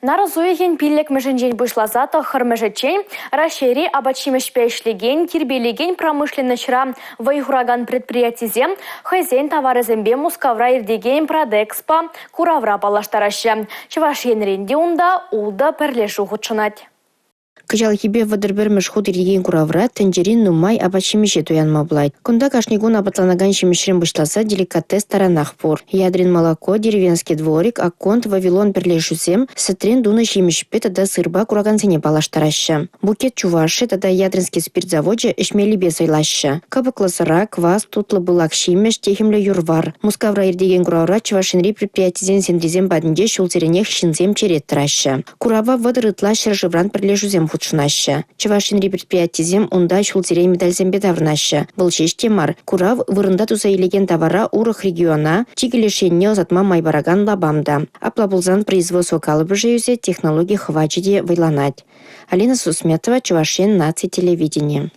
Нарӑс уйӑхӗн 5-мӗшӗнчен пуҫласа 9-мӗшӗччен Раҫҫейри апат-ҫимӗҫпе ӗҫлекен, тирпейлекен промышленноҫра вӑй хуракан предприятисем хӑйсен таварӗсемпе Мускавра иртекен «Продэкспо» куравра паллаштараҫҫӗ. Чӑваш Енрен те унта 6 пӗрлешӳ хутшӑнать. Кӑҫалхипе 31-мӗш хут иртекен куравра тӗнчери нумай апат-ҫимӗҫе туянма пулать. Кунта кашни кун апатланакан ҫимӗҫрен пуҫласа деликатес таранах пур. «Ядрин молоко», «Деревенский дворик», «Акконд», «Вавилон» пӗрлешӳсем сӗтрен тунӑ ҫимӗҫпе тата сырпа куракансене паллаштараҫҫӗ. «Букет Чувашии» тата «Ядринский спирт завочӗ» ӗҫмеллипе сӑйлаҫҫӗ. Кӑпӑклӑ сӑра, квас, тутлӑ пылак ҫимӗҫ, техӗмлӗ юр-вар. Мускавра иртекен куравра Чӑваш Енри предприятисен сентрисем патӗнче ҫулсеренех ҫынсем черет тӑраҫҫӗ. Курава 30 ытла ҫӗршывран пӗрлешӳсем хутшӑнаҫҫӗ. Чӑваш Енри предприятисем унта ҫулсерен медальсемпе таврӑнаҫҫӗ. Вӑл ҫеҫ те мар, курав вырӑнта туса илекен тавара урӑх региона, чикӗ леш енне ӑсатма май паракан лапам та. Апла пулсан производство калӑпӑшӗ ӳсет, технологи хӑвачӗ те вӑйланать. Алина Сусметова, Чӑваш Ен наци телевиденийӗ.